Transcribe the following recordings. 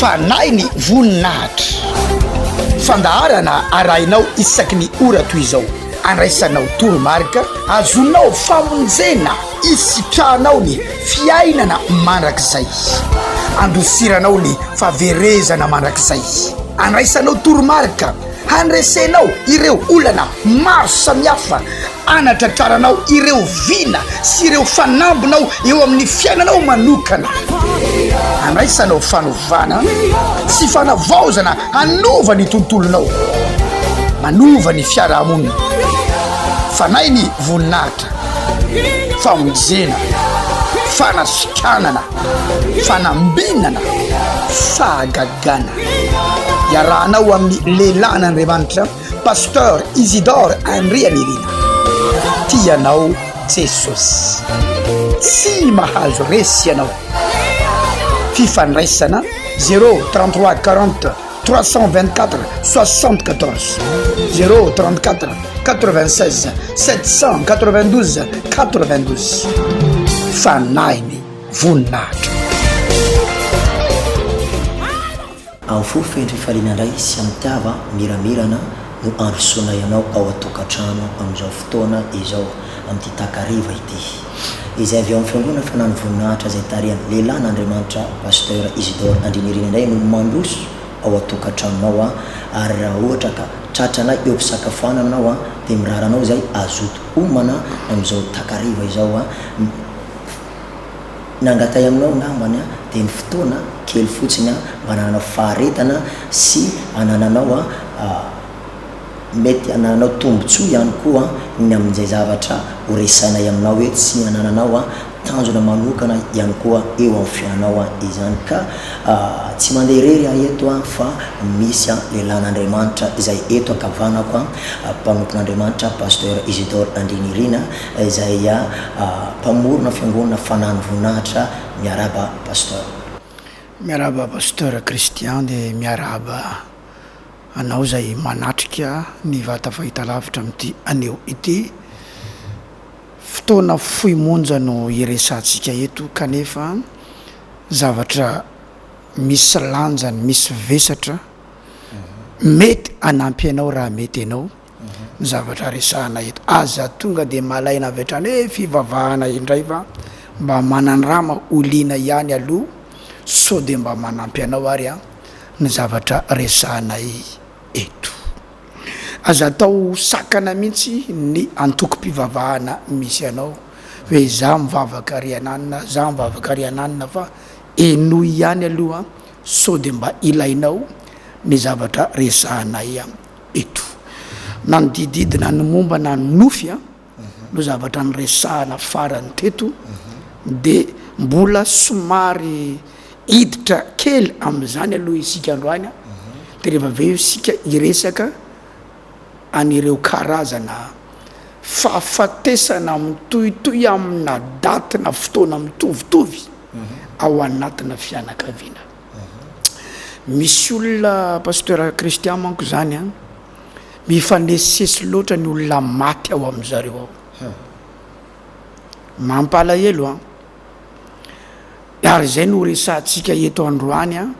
Fanahy ny voninahitra. Fandaharana arahinao isaky ny ora toy izao. Andraisanao toromarika, azonao famonjena, isitrahanao ny fiainana mandrakizay. Andosiranao ny fahaverezana mandrakizay. Andraisanao toromarika handresenao ireo olana maro samihafa anatratraranao ireo vina sy ireo fanambinao eo amin'ny fiainanao manokana. Andraisanao fanovana sy fanavaozana hanova ny tontolonao, manova ny fiarahamonina. Fanahy ny voninahitra, famonjena, fanasitranana, fanambinana, fahagagana. Iarahanao amin'ny lehilahin'Andriamanitra. Pasteur Isidore Andrianirina. Tia anao Jesosy. Tsy mahazo resy ianao. Fifandraisana 0 33 40 324 74 0 34 96 792 92 Fanahiny voninahitra. Amin'ny fo feno fifaliana indray sy amim-pitiava miramirana no androsoanay anao ao an-tokantrano amin'izao fotoana izao, amin'ity takariva ity. Izay avy ao amin'ny Fiangonana Fanan'ny Voninahitra izay tarihan'ny lehilahin'Andriamanitra Pasteur Isidore Andrianirina indray no mandroso ao an-tokantranonao an, ary raha ohatra ka tratranay eo am-pisakafoanana anao an, dia mirary anao izay hazoto homana amin'izao takariva izao an. Nangatay aminao angambany aho dia ny fotoana kely fotsiny mba hanananao faharetana sy hanananao mety hanananao tombotsoa ihany koa ny amin'izay zavatra ho resahinay aminao eto sy hanananao tanjona manokana ihany koa eo amin'ny fiainanao izany ka tsy mandeha irery aho eto fa misy lehilahin'Andriamanitra izay eto ankavanako mpanompon'Andriamanitra Pasteur Isidore Andrianirina Izay mpamorona fiangonana Fanahy Voninahitra miarahaba Pasteur. Miarahaba Pasteur Christian dia miarahaba anao izay manatrika ny vata fahitalavitra amin'ity anio ity. Fotoana fohy monja no hiresahantsika eto kanefa zavatra misy lanjany, misy vesatra mety hanampy anao raha mety ianao. ny zavatra resahana eto. Aza tonga dia malaina avy hatrany hoe fivavahana indray fa mba manandrama ho liana ihany aloha sao dia mba manampy anao ary an ny zavatra resahanay eto. Aza atao sakana mihitsy ny antokom-pivavahana misy anao hoe za mivavaka ary ananona, za mivavaka ary ananona fa henoy ihany aloha sao dia mba ilainao ny zavatra resahanay eto. Nanodididina ny momba na ny nofy no zavatra niresahana farany teto de mbola somary hiditra kely amin'izany aloha isika androany a, de rehefa avy eo isika hiresaka an'ireo karazana fahafatesana mitohitohy amina daty na fotoana mitovitovy ao anatina fianakaviana. Misy olona Pasteur Christian manko zany an, mifanesisesy loatra ny olona maty ao amin'zareo ao. Mampalahelo an! Ary izay no resahantsika eto androany an,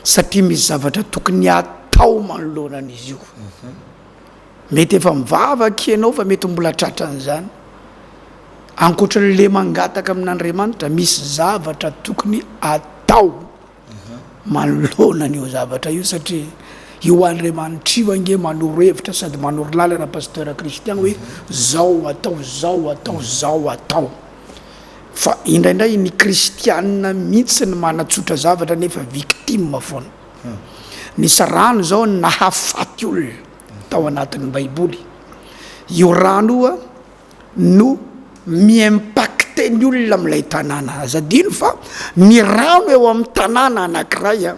satria misy zavatra tokony hatao manoloana an'izy io. Mety efa mivavaka ianao fa mety mbola tratran'izany. Ankoatra an'le mangataka amin'Andriamanitra, misy zavatra tokony atao manoloana an'io zavatra io satria io Andriamanitra io ange manoro hevitra sady manoro lalana Pasteur Christian hoe zao atao, zao atao, zao atao. Fa indraindray ny kristianina mihitsy no manatsotra zavatra nefa victime foana. Nisy rano zao nahafaty olona tao anatin'ny baiboly. Io rano io no mi-impacter ny olona amin'ilay tanàna. Aza adino fa ny rano eo amin'ny tanàna anankiray a,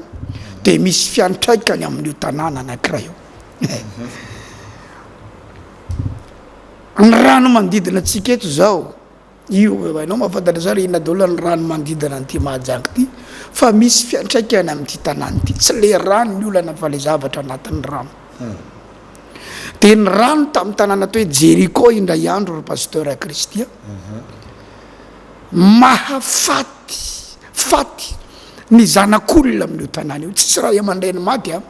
dia misy fiantraikany amin'io tanàna anankiray io. Ny rano manodidina antsika eto izao, io ianao mahafantatra tsara inona daholo ny rano manodidina an'ity Mahajanga ity, fa misy fiantraikany amin'ity tanàna ity. Tsy le rano ny olana fa le zavatra anatin'ny rano. Dia ny rano tamin'ny tanàna atao hoe Jeriko indray andro ry Pasteur Christian, mahafaty, faty. Ny zanak'olona amin'io tanàna io, tsisy ray aman-dreny maty a,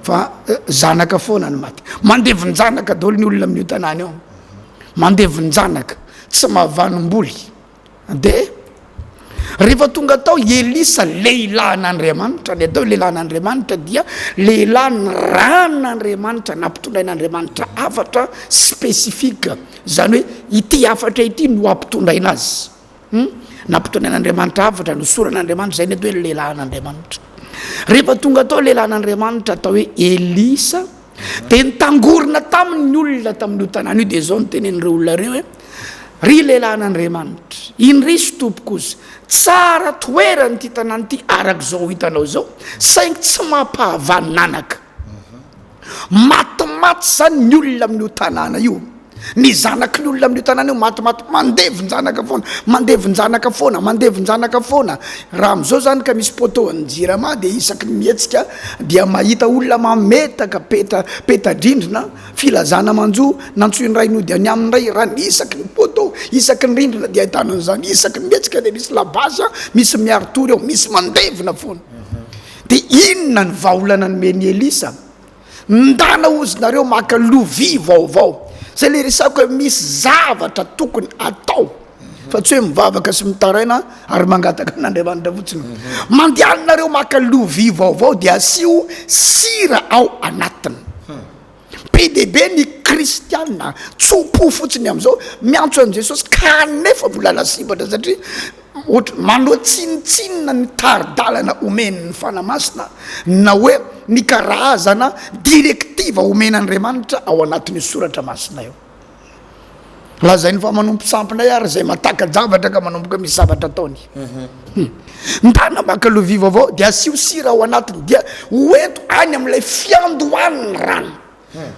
fa zanaka foana no maty. Mandevin-janaka daholo ny olona amin'io tanàna io, mandevin-janaka, tsy mahavanom-boly. Dia rehefa tonga tao i Elisa, lehilahin'Andriamanitra, ny atao hoe lehilahin'Andriamanitra dia lehilahy nirahan'Andriamanitra, nampitondrain'Andriamanitra hafatra spécifique, izany hoe ity hafatra ity no hampitondraina azy. Hum, nampitondrain'Andriamanitra hafatra, nosoran'Andriamanitra, izay ny atao hoe lehilahin'Andriamanitra. Rehefa tonga tao lehilahin'Andriamanitra atao hoe Elisa, dia nitangorona taminy ny olona tamin'io tanàna io, dia izao no tenenin'ireo olona ireo hoe, Ry lehilahin'Andriamanitra, indrisy tompoko ozy, tsara toerana ity tanàna ity araka izao hitanao izao, saingy tsy mampahavanonanaka. Matimaty izany ny olona amin'io tanàna io. Ny zanaky ny olona amin'io tanàna io matimaty, mandevin-janaka foana, mandevin-janaka foana, mandevin-janaka foana. Raha amin'izao izany ka misy poteau an'ny jirama dia isaky ny mihetsika dia mahita olona mametaka peta, peta-drindrina, filazana manjo, nantsoin'ny ray nody any aminy indray, raha ny isaky ny poteau, isaky ny rindrina dia ahitana an'izany, isaky ny mihetsika dia misy labasy, misy miari-tory ao, misy mandevina foana. Dia inona ny vahaolana nomen'i Elisa? Ndana ozy nareo maka lovia vaovao. Zay le resako hoe misy zavatra tokony atao fa tsy hoe mivavaka sy mitaraina ary mangataka an'Andriamanitra fotsiny. Mandehana nareo maka lovia vaovao dia asio sira ao anatiny. Be dia be ny kristiana tso-po fotsiny amin'izao miantso an'i Jesosy kanefa mbola lasibatra satria Ohatra, manao tsinontsinona ny tari-dalana omen'ny Fanahy Masina na hoe ny karazana directive omen'Andriamanitra ao anatin'io soratra masina io. Lazainy fa manompo sampinay ary izay mataka-javatra ka manomboka misy zavatra ataony. Mhm. Ndana maka lovia vaovao dia asio sira ao anatiny dia hoento any amin'ilay fiandohan'ny rano. Hmm.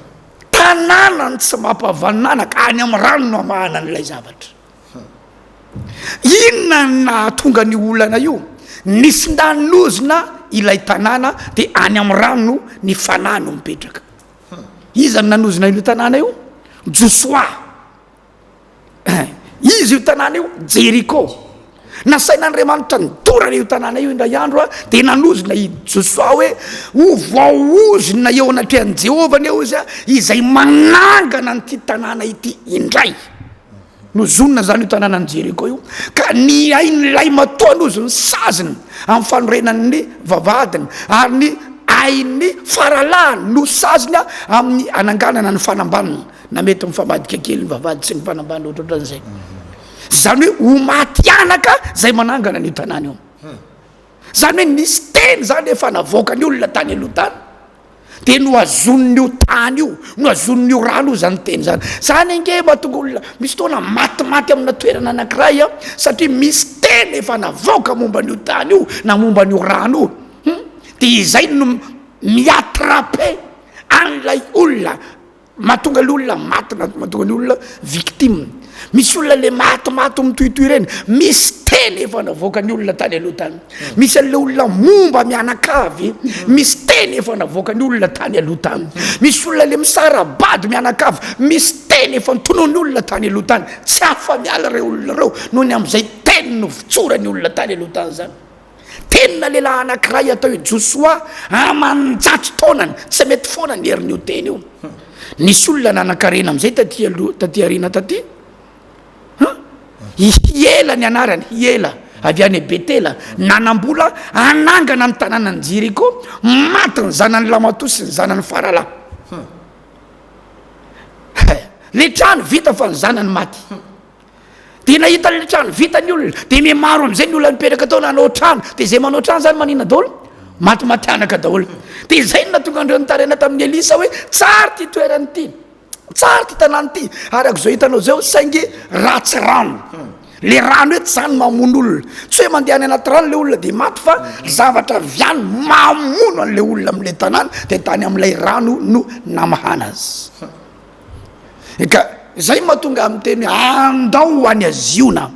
Tanàna ny tsy mampavanonanaka any amin'ny rano no amahana an'ilay zavatra. Inona no nahatonga an'io olana io? Nisindan'ozona ilay tanàna dia any amin'ny rano ny fanahy no mipetraka. Iza no nanozona io tanàna io? Josoa. Iza io tanàna io? Jeriko. Nasain'Andriamanitra nidorana io tanàna io indray andro dia nanozona i Josoa hoe ho voaozona eo anatrehan'i Jehovah anie ozy izay manangana an'ity tanàna ity indray. Nozonina izany io tanànan'i Jeriko io, ka ny ain'ilay matoa nozy ny saziny amin'ny fanorenany ny vavahadiny, ary ny ain'ny faralahiny no saziny amin'ny ananganana ny fanambaniny, na mety mifamadika kely ny vavahady sy ny fanambany ohatrohatran'izay. Izany hoe ho maty anaka izay manangana an'io tanàna io. Izany hoe nisy teny izany efa navoakan'ny olona tany aloha tany. Dia nohazonin'io tany io, nohazonin'io rano io zany teny zany. Zany ange mahatonga olona misy fotoana matimaty amina toerana anankiray an, satria misy teny efa navoaka momba an'io tany io na momba an'io rano io. Hum, dia izay no mi-attraper an'ilay olona. Mahatonga le olona maty na mahatonga ny olona victime. Misy olona le matimaty mitohitohy ireny, misy teny efa navoakan'ny olona tany aloha tany. Misy an'le olona momba mianakavy, misy teny efa navoakan'ny olona tany aloha tany. Misy olona le misara-bady mianakavy, misy teny efa notononin'ny olona tany aloha tany. Tsy afa-miala ireo olona ireo noho ny amin'izay teny novotsoran'ny olona tany aloha tany izany. Tenina lehilahy anankiray atao hoe Josoa, aman-jato taonany, tsy mety foana ny herin'io teny io. Nisy olona nanan-karena amin'izay taty aloha, taty aoriana taty. Huh? I Hiela ny anarany, Hiela, avy any Betela, nanam-bola hanangana ny tanànan'i Jeriko, maty ny zanany lamatoa sy ny zanany faralahy. Le trano vita fa ny zanany maty. Dia nahita an'ilay trano vita ny olona, dia mihamaro amin'izay ny olona nipetraka tao nanao trano, dia izay manao trano izany manina daholo? Matimaty anaka daholo. Dia izay no nahatonga an'ireo nitaraina tamin'i Elisa hoe, tsara ity toerana ity, tsara ity tanàna ity, araka izao hitanao izao, saingy ratsy rano. Le rano eto izany mamono olona. Tsy hoe mandeha any anaty rano le olona dia maty fa zavatra avy any mamono an'ilay olona amin'ilay tanàna, dia tany amin'ilay rano no namahana azy. Ka izay mahatonga ahy miteny hoe andao ho any Ziona,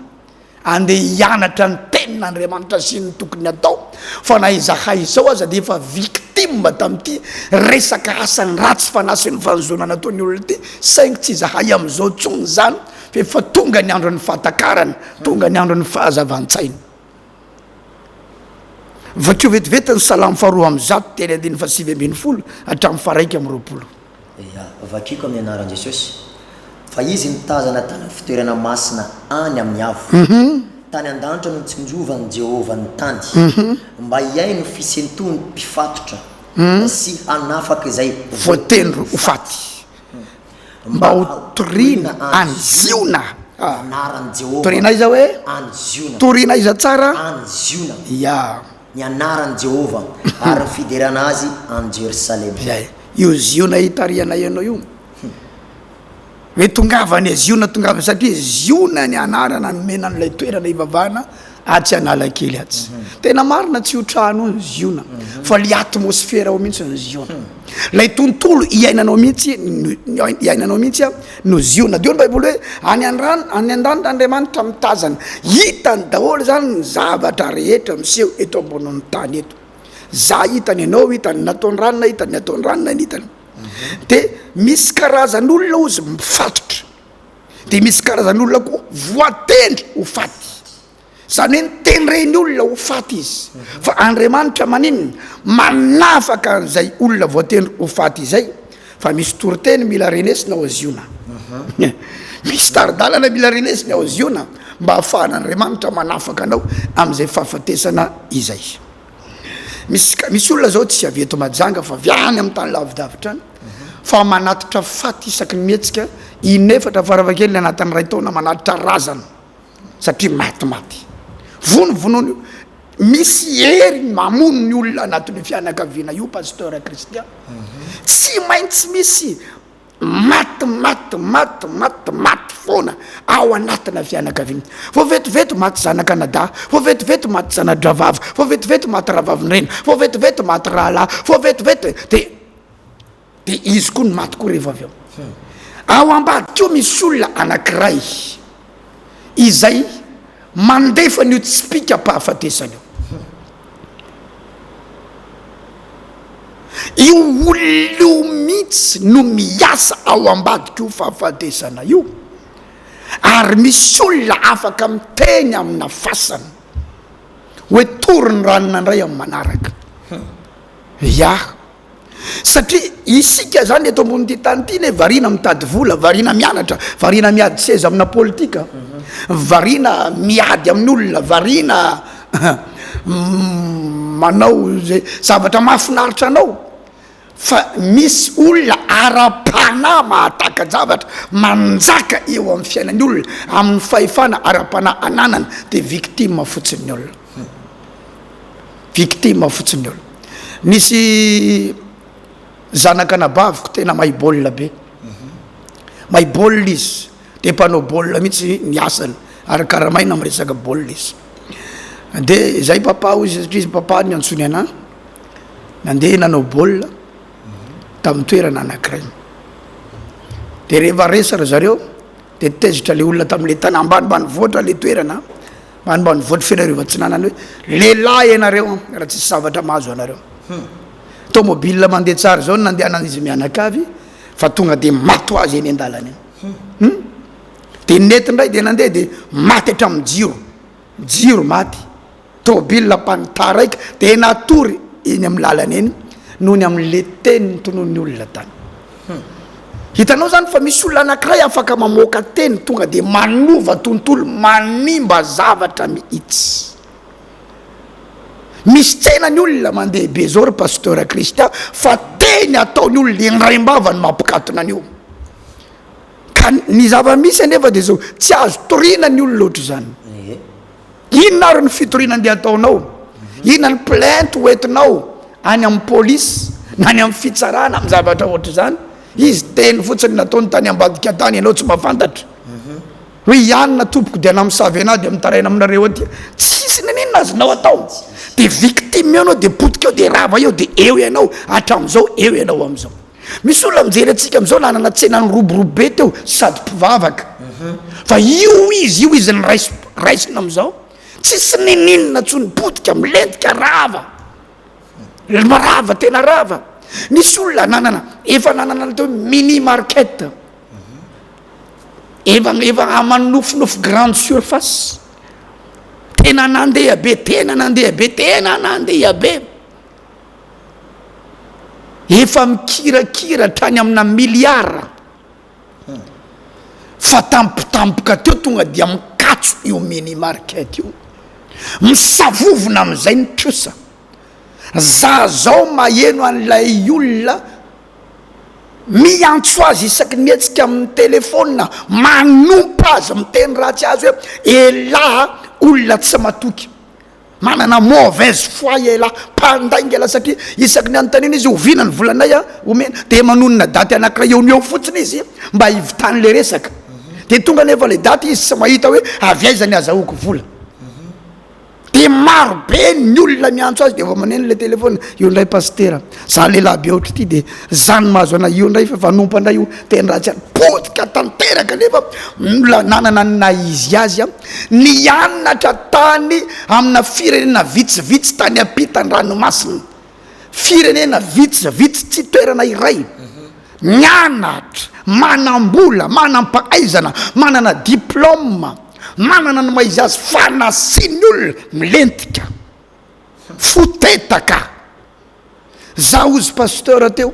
andeha hianatra ny tenin'Andriamanitra sy ny tokony hatao, fa na izahay izao aza dia efa victime tamin'ity resaka asan'ny ratsy fanahy sy ny fanozonana nataon'ny olona ity, saingy tsy izahay amin'izao intsony izany fa efa tonga ny andron'ny fahatakarana, tonga ny andron'ny fahazavan-tsaina. Vakio vetivety ny Salamo faharoa ambizato teny andininy fahasivy ambinifolo hatramin'ny faha-21. Ia, vakiko amin'ny anaran'i Jesosy, fa Izy mitazana tany amin'ny fitoerana masina any amin'ny avo. Tany an-danitra no nitsinjovan'i Jehovah ny tany, mba hihaino fisentoan'ny mpifatotra sy hanafaka izay voatendry ho faty. Mba ho torina any Ziona. Ny anaran'i Jehovah. Torina aiza hoe? Any Ziona. Torina aiza tsara? Any Ziona. Ia. Ny anaran'i Jehovah, ary ny fiderana azy any Jerosalema. Izay. Io Ziona itarihanay anao io. Hoe tongava any Ziona, tongava satria Ziona ny anarana nomena an'ilay toerana ivavahana atsy Analakely atsy. Tena marina tsy io trano io ny Ziona, fa le atmosfera ao mihitsy ny Ziona. Ilay tontolo iainanao mihitsy iainanao mihitsy no Ziona. Dia hoy ny Baiboly hoe any an-drano, any an-danitra Andriamanitra mitazana. Hitany daholo izany ny zavatra rehetra miseho eto ambonin'ny tany eto. Za hitany, ianao hitany, ny nataon'i ranona hitany, ny ataon'i ranona hitany. De misy karazan'olona ozy mifatotra, de misy karazan'olona koa voatendry ho faty. Zany hoe nitendren'ny olona ho faty izy, fa Andriamanitra maninona? Manafaka an'izay olona voatendry ho faty izay, fa misy toriteny mila renesina ao Ziona. Misy tari-dalana mila renesina ao Ziona mba hahafahan'Andriamanitra manafaka anao amin'izay fahafatesana izay. Misy misy olona zao tsy avy eto Majanga fa avy any amin'ny tany lavidavitra any fa manatitra faty isaky ny mihetsika inefatra farafahakeliny anatin'ny iray taona manatitra razana satria matimaty. Vonovonoana io. Misy hery mamono ny olona anatin'io fianakaviana io Pasteur Christian. Tsy maintsy misy Maty maty maty maty maty foana ao anatina fianakaviana. Vao vetivety maty zanak'anadahy, vao vetivety maty zana-drahavavy, vao vetivety maty rahavavin-dreny, vao vetivety maty rahalahy, vao vetivety de de izy koa no maty koa rehefa avy eo. Ao ambadika eo misy olona anankiray izay mandefa an'io tsipìkam-pahafatesana io. Io olona io mihitsy no miasa ao ambadik'io fahafatesana io, ary misy olona afaka miteny amina fasana hoe tory ny ranona indray amin'ny manaraka. Ya. Satria isika zany eto ambonin'ity tany ity ne variana mitady vola, variana mianatra, variana miady seza amina politika, variana miady amin'olona, variana manao zay zavatra mahafinaritra anao, fa misy olona ara-panahy mahataka-javatra, manjaka eo amin'ny fiainan'ny olona, amin'ny fahefana ara-panahy ananany, de victime fotsiny ny olona. Victime fotsiny ny olona. Nisy zanak'anabaviko tena mahay baolina be. Mahay baolina izy, de mpanao baolina mihitsy ny asany, ary karamaina amin'ny resaka baolina izy. De zay papa hoy izy, satria izy papa no niantsoany anah, nandeha nanao baolina tamin'ny toerana anankiray. De rehefa resy ry zareo, de tezitra le olona tamin'le tany ambanimbanivohitra le toerana. Ambanimbanivohitr'i Fenerivo Atsinanana hoe lehilahy ianareo an, raha tsisy zavatra mahazo anareo. Tomobile mandeha tsara izao no nandehanan'izy mianakavy fa tonga dia maty ho azy eny an-dalana eny. Hum. Dia nety indray dia nandeha dia maty hatramin'ny jiro. Jiro maty. Tôbila mpanitaraiky dia natory eny amin'ny lalana eny noho ny amin'le teny notononin'ny olona tany. Hitanao zany fa misy olona anankiray afaka mamoaka teny tonga dia manova tontolo, manimba zavatra mihitsy. Misy tsena ny olona mandeha be zao ry Pasteur Christian fa teny ataon'ny olona indraim-bava no mampikatona an'io. Ka ny zava-misy anefa dia zao, tsy azo toriana ny olona ohatr'izany. Inona ary ny fitoriana andeha ataonao? Inona ny plainte ho entinao any amin'ny police na any amin'ny fitsarana amin'ny zavatra ohatr'izany? Izy teny fotsiny nataony tany ambadika tany ianao tsy mahafantatra. Hoe ianona tompoko dia namosavy anah dia mitaraina aminareo aty. Tsisy n'inona azonao atao. Dia victime eo ianao dia potika eo dia rava eo dia eo ianao hatramin'izao eo ianao amin'izao. Misy olona mijery antsika amin'izao nanana tsena niroborobo be teo sady mpivavaka fa io izy io izy ny raisy raisina amin'izao tsisy nininona tsony potika milentika rava rava tena rava nisy olona nanana efa nanana ny teo mini market efa efa amanofinofy grande surface. Tena nandeha be, tena nandeha be, tena nandeha be. Efa mikirakira hatrany amina miliara. Fa tampotampoka teo tonga dia mikatso io mini market io. Misavovona amin'izay ny trosa. Za zao maheno an'ilay olona miantso azy isaky ny mihetsika amin'ny telephone, manompa azy, miteny ratsy azy hoe elah olona tsy matoky, manana mauvaise foi elah, mpandainga elah satria isaky ny anontaniana izy oviana ny volanay a omena de manonona daty anakiray eo no eo fotsiny izy mba hivitany le resaka, de tonga nefa le daty izy tsy mahita hoe avy aiza ny azahoako vola. Dia maro be ny olona miantso azy dia vao maneno ilay téléphone, io indray pasitera, za lehilahy be ohatr'ity dia zany mahazo anay, io indray fa efa hanompa indray io, teny ratsy any, potika tanteraka nefa mbola nanana ny naha izy azy an, nianatra tany amina firenena vitsivitsy tany ampitan-dranomasina, firenena vitsivitsy tsy toerana iray, Mianatra, manam-bola, manam-pahaizana, manana diplaoma, manana ny maha izy azy fa nasian'ny olona milentika, fotetaka. Za hozy pasteur teo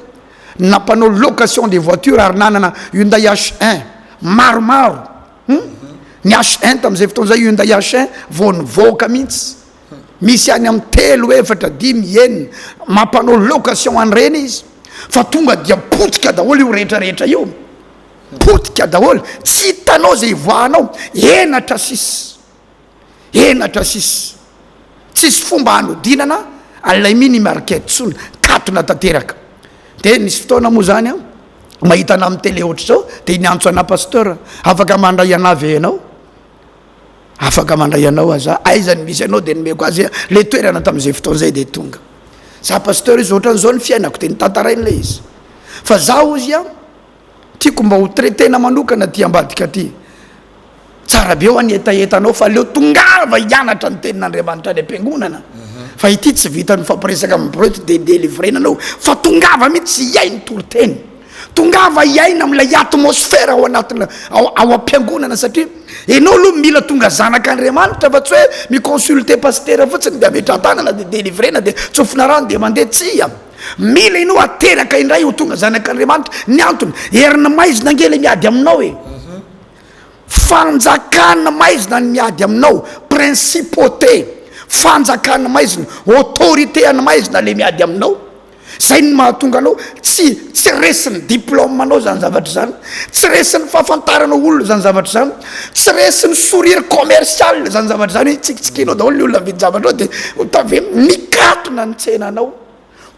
nampanao location de voiture ary nanana Hyundai H un maromaro, hum, ny H un tamin'izay fotoana izay Hyundai H un vao nivoaka mihitsy. Misy any amin'ny telo, efatra, dimy, enina, mampanao location an'ireny izy fa tonga dia potika daholo io rehetra rehetra io, potika daholo, tsy hitanao izay hivoahanao, henatra sisa, henatra sisa, tsisy fomba hanodinana an'ilay mini market intsony, katona tanteraka. Dia nisy fotoana moa zany an, mahita anah amin'ny télé ohatr'izao dia niantso anah pasteur, afaka mandray anah ve ianao? Afaka mandray anao aza, aiza ny misy anao de nomeko azy le toerana tamin'izay fotoana zay de tonga. Za pasteur izy ohatran'izao ny fiainako de notantarainy le izy. Fa za ozy an, tiako mba ho traiter-na manokana aty ambadika aty. Tsara be hoa ny hetahetanao fa aleo tongava hianatra ny tenin'Andriamanitra any am-piangonana. Fa ity tsy vitan'ny mifampiresaka amin'ny brut de delivrer-na anao fa tongava mihitsy hihaino toriteny. Tongava hiaina amin'ilay atmosphère ao anatina ao ao am-piangonana satria ianao aloha mila tonga zanak'Andriamanitra fa tsy hoe mi-consulter pasitera fotsiny dia ametrahan-tanana dia délivrer-na dia tsofina rano dia mandeha, tsia! Mila ianao ateraka indray ho tonga zanak'Andriamanitra, ny antony, herin'ny maizina ange ilay miady aminao e! Fanjakan'ny maizina ny miady aminao, principauté, fanjakan'ny maizina, autorité an'ny maizina ilay miady aminao. Zay no mahatonga anao tsy tsy resin'ny diplôme anao zany zavatra zany, tsy resin'ny fahafantaranao olona zany zavatra zany, tsy resin'ny sourire commercial zany zavatra zany hoe tsikitsikinao daholo ny olona mividy zavatra ao de tave mikatona ny tsenanao,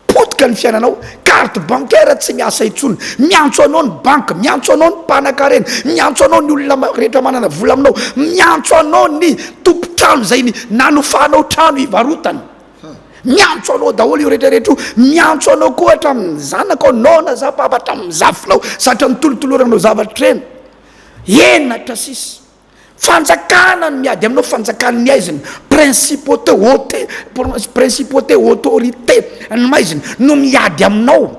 potika ny fiainanao, carte bancaire tsy miasa intsony, miantso anao ny banky, miantso anao ny mpanakarena, miantso anao ny olona rehetra manana vola aminao, miantso anao ny tompon-trano zay nanofanao trano hivarotana. Miantso anao daholo io rehetra rehetra io, miantso anao koa hatramin'ny zanakao, noana za papa, hatramin'ny zafinao, zatra nitolotoloranao zavatra ireny. Henatra sisa. Fanjakana no miady aminao, fanjakan'ny haizina, principauté, haute, principauté, autorité ny maizina no miady aminao.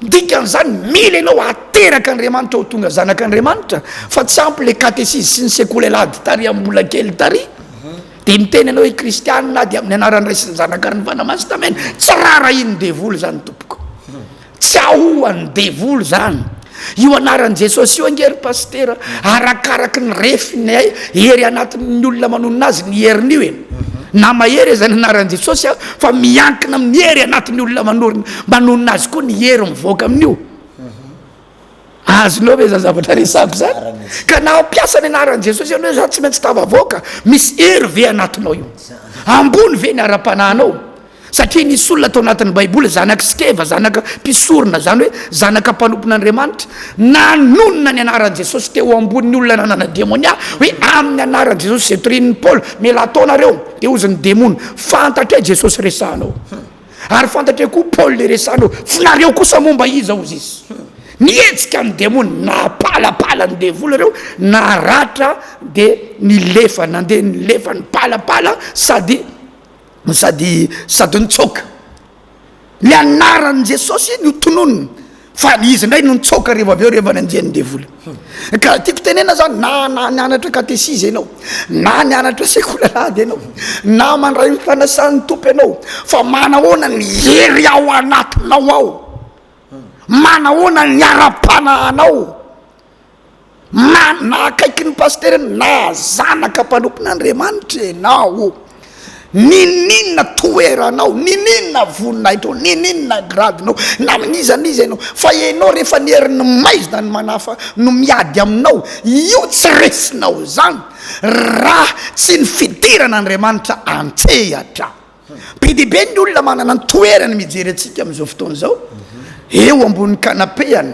Dikan'izany mila ianao ateraka Andriamanitra ho tonga zanak'Andriamanitra fa tsy ampy le katesizy sy ny sekoly alahady tary amin'ny mbola kely tary de miteny ianao hoe kristianina dia amin'ny anaran'ny Ray sy ny Zanaka ary ny Fanahy Masina amen tsy rarahin'ny devoly izany tompoko tsy ahoan'ny devoly izany io anaran'i Jesosy io ange ry pasitera arakaraky ny refiny hery anatin'ny olona manonona azy ny herin'io e Na mahery aza ny anaran'i Jesosy aho fa miankina amin'ny hery anatin'ny olona manorina manonona azy koa ny hery mivoaka amin'io. Azonao ve zany zavatra resako zany? Ka na hampiasa ny anaran'i Jesosy ianao hoe za tsy maintsy tafavoaka, misy hery ve anatinao io? Ambony ve ny ara-panahinao? Satria nisy olona tao anatin'ny Baiboly, zanak'i Skeva, zanaka mpisorona, izany hoe zanaka mpanompon'Andriamanitra, nanonona ny anaran'i Jesosy teo ambonin'ny olona nanana demonia, hoe amin'ny anaran'i Jesosy izay torian'i Paoly, mialà tao nareo, dia hozy ny demony, fantatray Jesosy resahanao, ary fantatray koa Paoly le resahanao, f'nareo kosa momba iza hozy izy. Nihetsika ny demony, napalapala ny devoly ireo, naratra dia nilefa, nandeha nilefa, nipalapala sady sady sady nitsoaka. Ny anaran'i Jesosy no tononina. Fa izy indray no nitsoaka rehefa avy eo rehefa nanjehin'ny devoly. Ka tiako tenena zany na na nianatra katesizy ianao, na nianatra sekoly alahady ianao, na mandray ny fanasan'ny Tompo ianao, fa manahoana ny hery ao anatinao ao? Manahoana ny ara-panahinao? Na na akaiky ny pasitera ianao, na zanaka mpanompon'Andriamanitra ianao, ninoninona toeranao, ninoninona voninahitrao, ninoninona gradinao, na amin'iza n'iza ianao, fa ianao rehefa ny herin'ny maizina no manafa no miady aminao, io tsy resinao izany raha tsy ny fidiran'Andriamanitra an-tsehatra. Be dia be ny olona manana ny toerany mijery antsika amin'izao fotoana izao, eo ambony canapé-any.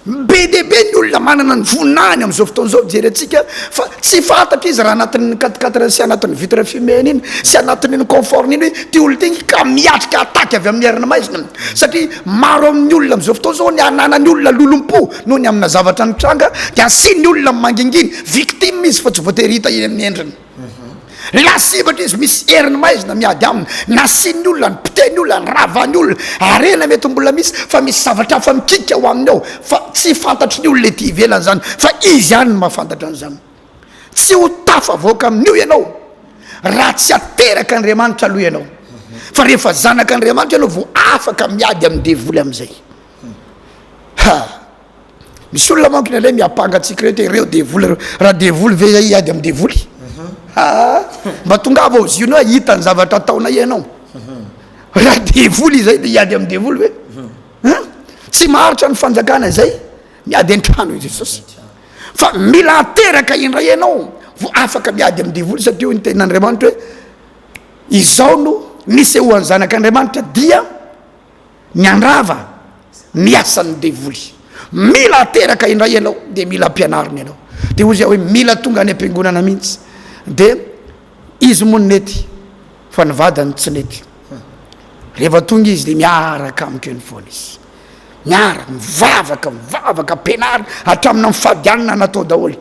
Be dia be ny olona manana ny voninahiny amin'izao fotoana izao mijery antsika fa tsy fantatra izy raha anatin'ny quatre quatre sy anatin'ny vitre fumée-ny iny sy anatin'iny confort-ny iny hoe ity olona ity ka miatrika attaque avy amin'ny heriny maizina satria maro amin'ny olona amin'izao fotoana izao ny ananan'ny olona lolompo noho ny amina zavatra nitranga dia asian'ny olona mangingina victime izy fa tsy voatery hita eny amin'ny endriny. Lasibatra izy, misy herin'ny maizina miady aminy, nasian'ny olona, nipitehin'ny olona, niravan'ny olona, harena mety mbola misy fa misy zavatra hafa mikiky ao aminy ao fa tsy fantatry ny olona ety ivelany izany fa izy ihany no mahafantatra an'izany. Tsy ho tafavoaka amin'io ianao raha tsy ateraka Andriamanitra aloha ianao, fa rehefa zanak'Andriamanitra ianao vao afaka miady amin'ny devoly amin'izay. Ha! Misy olona manko indraindray miampanga antsika ireto hoe ireo devoly ireo. Raha devoly ve zay hiady amin'ny devoly? Aa! Mba tongava ao Ziona hahita ny zavatra ataonay ianao. Raha devoly izay dia hiady amin'ny devoly ve? Hein? Tsy maharitra ny fanjakana izay miady an-trano i Jesosy. Fa mila ateraka indray ianao vao afaka miady amin'ny devoly satria hoy ny tenin'Andriamanitra hoe izao no nisehoan'ny zanak'Andriamanitra dia ny handrava ny asan'ny devoly. Mila ateraka indray ianao dia mila ampianarina ianao. Dia hoy izy hoe mila tonga any am-piangonana mihitsy. Dia izy moa nety fa ny vadiny tsy nety. Rehefa tonga izy dia miaraka amiko eny foana izy. Miaraka, mivavaka, mivavaka, ampianarina hatramin'ny mifady hanina natao daholo.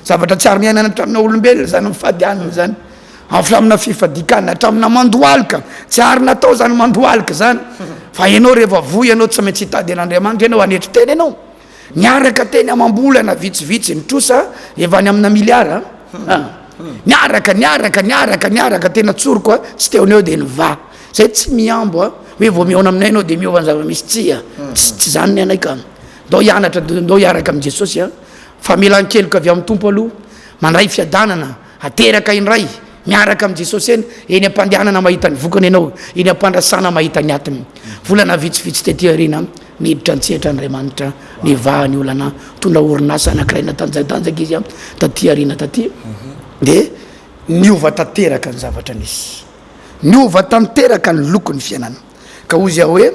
Zavatra tsy ary niainana hatramin'ny olombelona izany mifady hanina izany. Hatraminà fifadian-kanina, hatraminà mandohalika, tsy ary natao zany mandohalika zany, fa ianao rehefa voa ianao tsy maintsy hitady an'Andriamanitra ianao, hanetry tena ianao, niaraka teny amam-bolana vitsivitsy ny trosa efa any amina miliara an, niaraka, niaraka, niaraka, niaraka, tena tsoriko a, tsy teo no eo de nivaha, zay tsy mihambo a, hoe vao mihaona aminay ianao de miova ny zava-misy, tsia, tsy tsy zany ny anay ka, ndao hianatra, ndao hiaraka amin'i Jesosy a, famelan-keloka avy amin'ny Tompo aloha, mandray fiadanana, Ateraka indray miaraka amin'i Jesosy eny, eny am-pandehanana mahita ny vokany ianao, eny am-pandrasana mahita ny atiny. Volana vitsivitsy tety aoriana, niditra an-tsehatra Andriamanitra, nivaha ny olana, nitondra orinasa anankiray natanjatanjaka izy taty aoriana taty, dia niova tanteraka ny zavatra nisy. Niova tanteraka ny lokon'ny fiainana. Ka hoy izy aho hoe,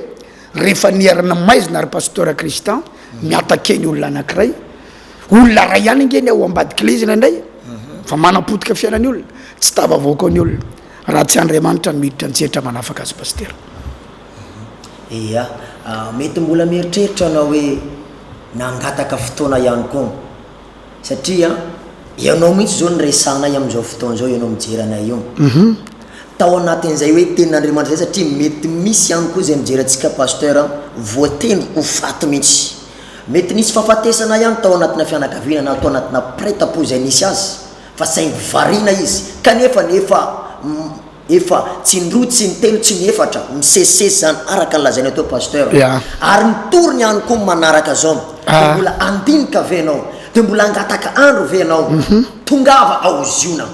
rehefa niherina maizina ry Pasteur Christian, mi-attaquer ny olona anankiray, Olona ray ihany ange ny ao ambadik'ilay izy indraindray fa manapotika fiainan'ny olona, tsy tafavoaka ny olona raha tsy Andriamanitra no miditra an-tsehatra manafaka azy Pasitera. Ia, mety mbola mieritreritra anao hoe nangataka fotoana ihany koa satria ianao mihitsy izao no resahanay amin'izao fotoana izao, ianao mijery anay io. Tao anatin'izay hoe tenin'Andriamanitra izay satria mety misy ihany koa izay mijery antsika Pasteur voatendry ho faty mihitsy. Mety nisy fahafatesana ihany tao anatina fianakaviana na tao anatina mpiray tampo izay nisy azy fa saingy variana izy kanefa ny efa efa tsy indroa tsy intelo tsy inefatra misesisesy izany araka ny lazainao teo Pasteur ary ny toriny ihany koa manaraka zao dia mbola handinika ve ianao dia mbola hangataka andro ve ianao tongava ao Ziona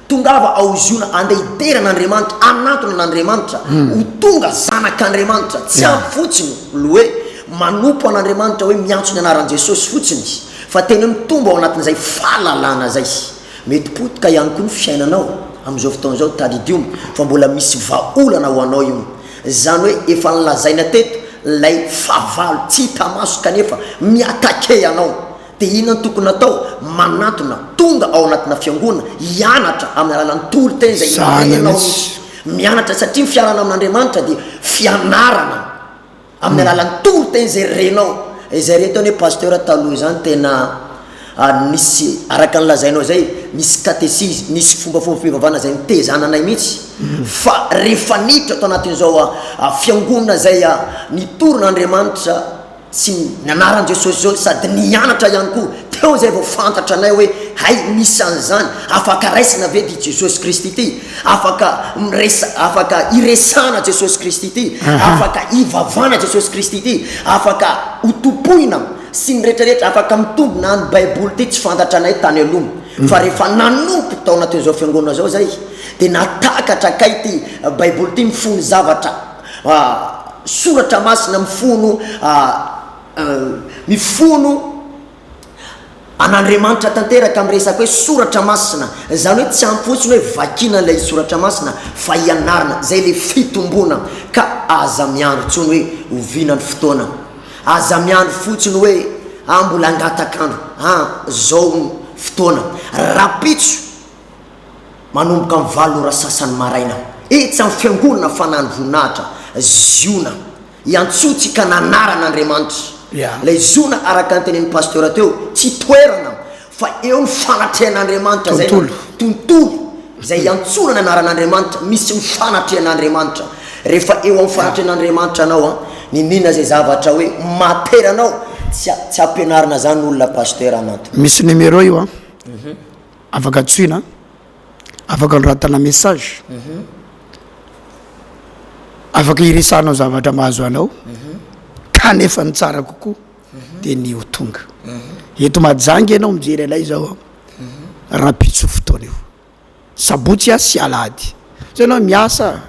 Tongava ao Ziona andeha hidera an'Andriamanitra, hanantona an'Andriamanitra, ho tonga zanak'Andriamanitra. Tsy ampy fotsiny ny hoe manompo an'Andriamanitra, hoe miantso ny anaran'i Jesosy fotsiny, fa tena hoe mitombo ao anatin'izay fahalalana izay. Mety potika ihany koa ny fiainanao amin'izao fotoana izao, tadidio fa mbola misy vahaolana ho anao io. Izany hoe efa nolazaina teto ilay fahavalo tsy hita maso kanefa mi-attaquer anao. Dia inona no tokony hatao? Manantona, tonga ao anatina fiangonana, hianatra amin'ny alalan'ny toriteny izay Zany ireninao mihitsy. mihitsy. Mianatra satria ny fiarahana amin'Andriamanitra dia fianarana amin'ny alalan'ny toriteny izay renao. Izay re teo anie Pasteur taloha izany tena nisy araka ny lazainao izay, nisy katesizy, nisy fombafombam-pivavahana izay nitezana anay mihitsy. Fa rehefa niditra tao anatin'izao fiangonana izay nitorin'Andriamanitra. sy ny anaran'i Jesosy izao sady nianatra ihany koa, teo izay vao fantatra anay hoe hay misy an'izany, afaka raisina ve ity Jesosy Kristy ity, afaka miresa, afaka iresahana Jesosy Kristy ity, afaka ivavahana Jesosy Kristy ity, afaka hotompoina sy ny rehetra rehetra, afaka mitombina any baiboly ity tsy fantatra anay tany aloha, fa rehefa nanompo tao anatin'izao fiangonana izao zay dia nahatakatra kay ity baiboly ity mifono zavatra Soratra masina mifono mifono an'Andriamanitra tanteraka amin'ny resaka hoe soratra masina. Izany hoe tsy ampy fotsiny hoe vakiana ilay soratra masina fa ianarana. Izay ilay fitomboana ka aza miandry intsony hoe oviana ny fotoana. Aza miandry fotsiny hoe ah mbola hangatak'andro. Ah zao ny fotoana. Rapitso. Manomboka amin'ny valo ora sasany maraina, etsy amin'ny Fiangonana Fanahin'ny Voninahitra, Ziona. Iantsoantsika ny anaran'Andriamanitra. Ilay Ziona araka ny tenenin'ny Pasteur teo, tsy toerana, fa eo ny fanatrehan'Andriamanitra. Izay no tontolo izay iantsoana ny anaran'Andriamanitra, misy ny fanatrehan'Andriamanitra. Rehefa eo amin'ny fanatrehan'Andriamanitra anao an, niniana izay zavatra hoe mahatery anao, tsy tsy ampianarina izany olona Pasteur Ananto. Misy numéro io an. Afaka antsoina, afaka anoratana message, afaka iresahanao zavatra mahazo anao, kanefa ny tsara kokoa de ny ho tonga. Eto Mahajanga ianao mijery anay zao an, rahampitso fotoana io, sabotsy a sy alahady, zay ianao miasa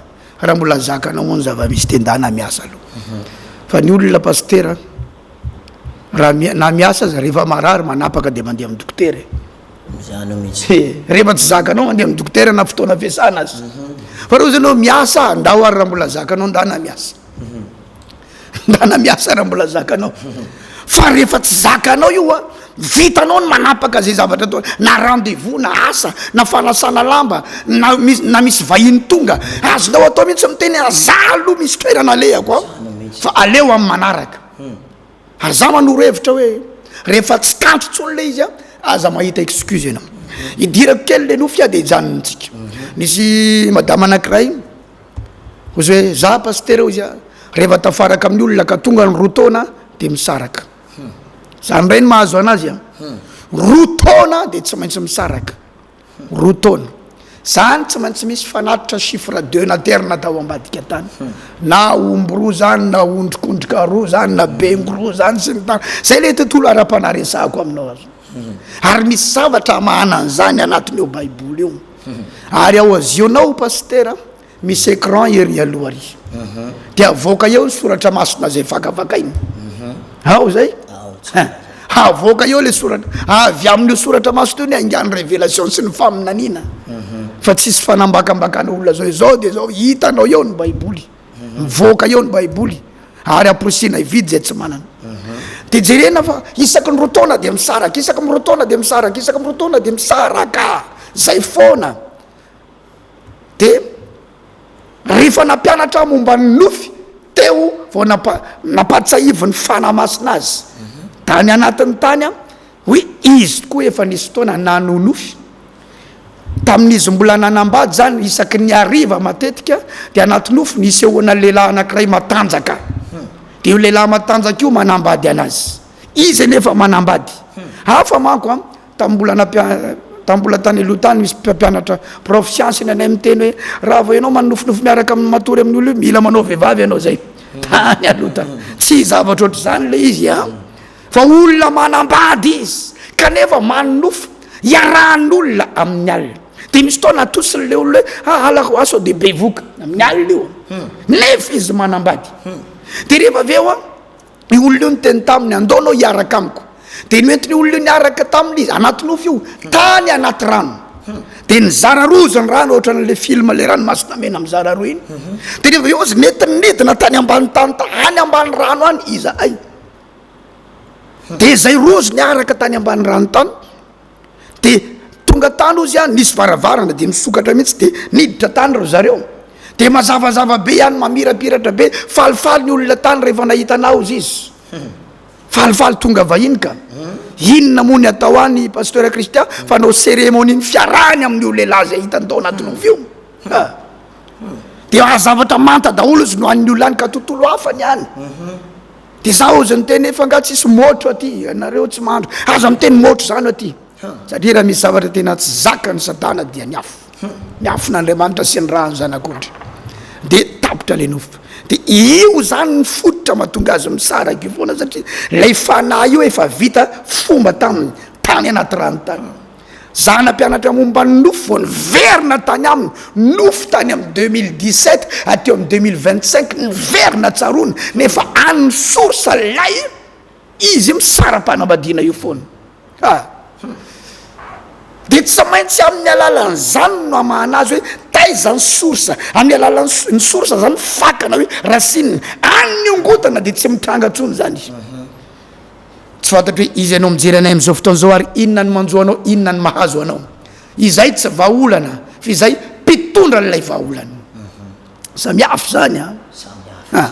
raha mbola zakanao moa ny zava-misy de ndana miasa aloha, fa ny olona pasitera Raha mi- na miasa aza rehefa marary manapaka de mandeha amin'ny dokotera e. Izany mihitsy. He, rehefa tsy zakanao mandeha amin'ny dokotera na fotoana fiasana aza. Fa raha ozy ianao miasa, andao ary raha mbola zakanao ndana miasa. Ndana miasa raha mbola zakanao. Fa rehefa tsy zakanao io a, vitanao ny manapaka zay zavatra atao, na rendez-vous, na asa, na fanasana lamba, na misy na misy vahiny tonga, azonao atao mihitsy miteny hoe za aloha misy toerana alehako a, fa aleo amin'ny manaraka. Ary za manoro hevitra hoe rehefa tsy tanty intsony le izy a, aza mahita excuse ianao. Idirako kely le nofy a de hijanona tsika. Nisy madama anankiray ozy hoe za pasitera ozy a, rehefa tafaraka amin'ny olona ka tonga ny roa taona de misaraka. Zany indray no mahazo anazy a, roa taona de tsy maintsy misaraka. Roa taona. Zany tsy maintsy misy fanatitra chiffre deux naterina tao ambadika tany. Na omby roa zany, na ondrikondrika roa zany, na bengo roa zany sy ny tariny. Zay le tontolo ara-panahy resahako aminao azo. Ary misy zavatra hamahana an'izany anatin'io baiboly io. Ary ao Ziona ao pasitera, Misy écran ery aloha ary. Dia avoaka eo ny soratra masina izay vakavakaina. Ao izay? Avoaka eo le soratra. Avy amin'io soratra masina io ny haingan'ny révélation sy ny faminaniana. Fa tsisy fanambakambakana olona zao izao dia izao hitanao eo ny baiboly. Mivoaka eo ny baiboly ary amporisihina hividy izay tsy manana. Dia jerena fa isaky ny roa taona dia misaraka, isaky ny roa taona dia misaraka, isaky ny roa taona dia misaraka. Zay foana. De rehefa nampianatra aho momba ny nofy teo vao nampa- nampahatsiahivin'ny Fanahy Masina azy tany anatiny tany aho hoe izy tokoa efa nisy fotoana nanonofy, tamin'izy mbola nanambady zany isaky ny hariva matetika de anaty nofy nisehoana lehilahy anankiray matanjaka, de io lehilahy matanjaka io manambady anazy, izy anefa manambady, hafa manko an. Tamin'ny mbola nampia- tamin'ny mbola tany aloha tany misy mpampianatra prof science ny anay miteny hoe raha vao ianao manonofinofy miaraka amin'ny matory amin'ny olona io mila manao vehivavy ianao zay tany aloha tany tsy zavatra ohatr'izany le izy a fa olona manambady izy kanefa manonofy iarahan'olona amin'ny alina de misy fotoana atosiny le olona hoe ah alako ah sao de bevoka amin'ny alina io nefa izy manambady de rehefa avy eo a Io olona io niteny taminy, Andao anao hiaraka amiko. Dia noentin'io olona io niaraka taminy izy, anaty nofy io, tany anaty rano. Dia nizara roa izy ny rano, ohatran'ilay film ilay ranomasina mena mizara roa iny. Dia rehefa eo izy nentiny nidina tany ambany tany, any ambany rano any izahay. Dia izay roa izy niaraka tany ambany rano tany. De tonga tany ozy a, nisy varavarana de nisokatra mihitsy de niditra tany ry zareo, de mazavazava be ihany mamirapiratra be, falifaly ny olona tany rehefa nahita anah ozy izy, falifaly tonga vahiny ka, inona moa ny atao any pasteur Christian fa hanao cérémonie ny fiarahany amin'io lehilahy zay hitany tao anaty nofy io, ha, de zavatra manta daholo izy no hanin'ny olona any ka tontolo hafa ny any. De za ozy niteny efa nga tsisy môtro aty, ianareo tsy mahandro, aza miteny môtro zany aty, satria raha misy zavatra tena tsy zakan'i satana dia ny afo, ny afon'Andriamanitra sy ny ràn'ny zanak'ondry, de tapitra le nofo, de io zany ny fototra mahatonga azy misaraka io foana satria lay fanahy io efa vita fomba taminy tany anaty rano tany. Za nampianatra momba ny nofy vao niverina tany aminy, nofy tany amin'ny 2017 aty amin'ny 2025 niverina tsaroana nefa any ny source lay izy misara-panambadiana io foana. Ha! De tsy maintsy amin'ny alalan'izany no hamahana azy hoe taiza ny source, amin'ny alalan'ny ny source zany fakana hoe racine, any ny ongotana de tsy mitranga intsony zany. Tsy fantatro hoe iza ianao mijery anay amin'izao fotoana izao ary inona ny manjo anao, inona ny mahazo anao. Izay tsy vahaolana fa izay mpitondra an'ilay vahaolana. Samy hafa izany an. Ah.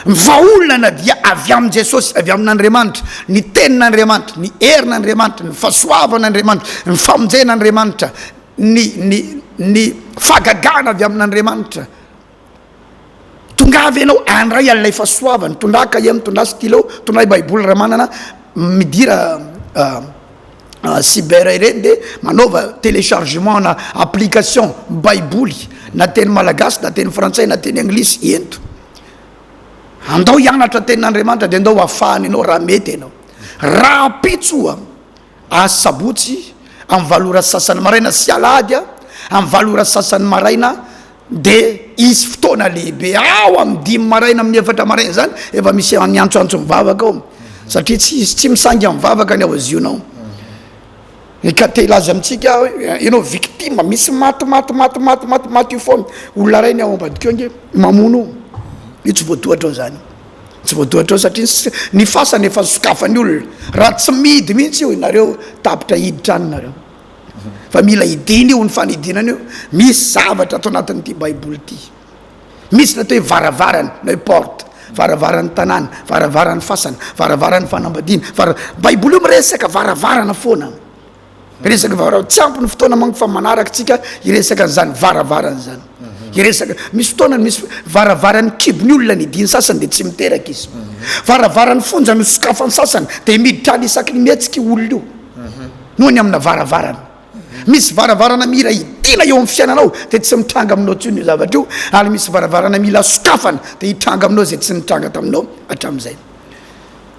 Ny vahaolana dia avy amin'i Jesosy, avy amin'Andriamanitra, ny tenin'Andriamanitra, ny herin'Andriamanitra, ny fahasoavan'Andriamanitra, ny famonjen'Andriamanitra, ny ny ny fahagagana avy amin'Andriamanitra. Tongava ianao handray an'ilay fahasoavana, tondrà kahie, mitondrà stylo, tondray baiboly raha manana, midira cyber ireny de manaova téléchargement na application baiboly na teny malagasy na teny frantsay na teny anglisy ento. Andao hianatra tenin'Andriamanitra de andao hafahana ianao raha mety ianao. Rahampitso oa. Asabotsy amin'ny valo ora sasany maraina sy alahady amin'ny valo ora sasany maraina de hisy fotoana lehibe ao amin'ny dimy maraina amin'ny efatra maraina zany efa misy miantsoantso mivavaka ao satria tsy tsy misangy amin'ny vavaka ny ao Ziona ao. Ny ka te hilaza amintsika aho hoe ianao victime misy maty maty maty maty maty maty io foana olona ray ny ao ambadika eo ange mamono io io tsy voatohatra ao zany. Tsy voatohatra ao satria ny fasana efa sokafan'ny olona. Raha tsy mihidy mihitsy io nareo tapitra hiditra any nareo. Fa mila hidina io ny fanidinana io. Misy zavatra ato anatin'ity baiboly ity. Misy ny atao hoe varavarana na hoe porte, varavaran'ny tanàna, varavaran'ny fasana, varavaran'ny fanambadiana, vara- baiboly io miresaka varavarana foana. Resaka varavarana, tsy ampy ny fotoana manko fa manaraka tsika hiresaka an'izany varavarana izany. Hiresaka, misy fotoana misy varavaran'ny kibon'ny olona nidiny sasany dia tsy miteraka izy. Varavaran'ny fonja nosokafan'ny sasany dia miditra any isaky ny mihetsika io olona io. Noho ny amina varavarana. Misy varavarana mila hidiana eo amin'ny fiainanao dia tsy mitranga aminao intsony io zavatra io, ary misy varavarana mila sokafana dia hitranga aminao izay tsy nitranga taminao hatramin'izay.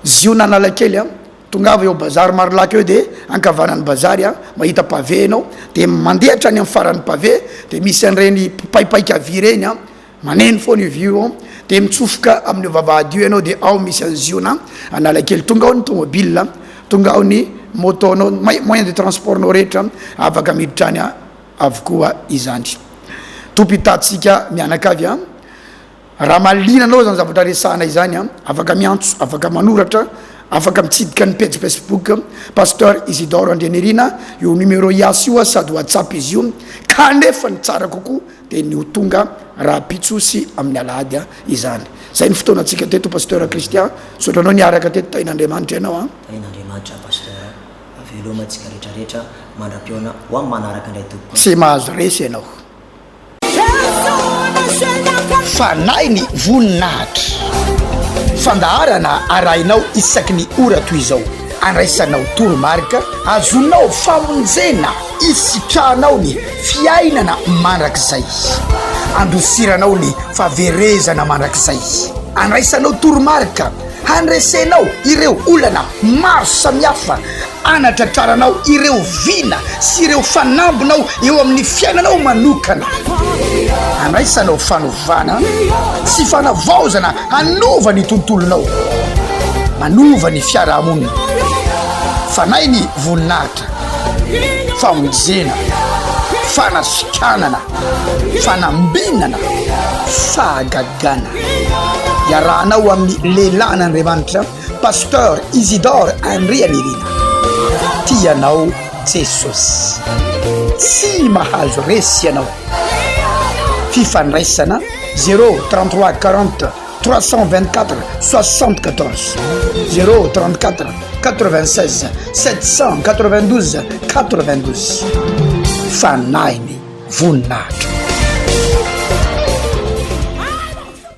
Ziona Analakely an! Tongava eo bazary Marolaky eo de ankavanan'ny bazary a, mahita pavé ianao, de mandeha hatrany amin'ny faran'ny pavé de misy an'ireny mpipaipaika vy ireny a, maneno foana io vy io ao, de mitsofoka amin'io vavahady io ianao de ao misy an'i Ziona Analakely, tonga ao ny tomobile, tonga ao ny moto nao, moyen de transport nao rehetra afaka miditra any avokoa izany. Tompo hitatsika mianakavy a. Raha mahaliana anao izany zavatra resahana izany an, afaka miantso, afaka manoratra, afaka mitsidika ny pejy Facebook Pasteur Isidore Andrianirina, io numéro IAS io sady WhatsApp izy io, kanefa ny tsara kokoa dia ny ho tonga rahampitso sy amin'ny alahady izany. Izay ny fotoanantsika teto Pasteur Christian, misaotra anao niaraka teto, tahin'Andriamanitra ianao an. Tahin'Andriamanitra Pasteur, veloma antsika rehetrarehetra, mandra-pihaona ho amin'ny manaraka indray tompoko. Tsy mahazo resy ianao. Fanahy ny voninahitra. Fandaharana arahinao isaky ny ora toy izao. Andraisanao toromarika, azonao famonjena, isitrahanao ny fiainana mandrakizay. Andosiranao ny fahaverezana mandrakizay. Andraisanao toromarika handresenao ireo olana maro samihafa anatratraranao ireo vina sy ireo fanambinao eo amin'ny fiainanao manokana. Andraisanao fanovana sy fanavaozana hanova ny tontolonao, manova ny fiarahamonina. Fanahy ny voninahitra, famonjena, fanasitranana, fanambinana, fahagagana. Iarahanao amin'ny lehilahin'Andriamanitra. Pasteur Isidore Andrianirina Tia anao Jesosy Tsy mahazo resy ianao Fifandraisana 0 33 40 324 74 0 34 96 792 92 Fanahiny voninahitra.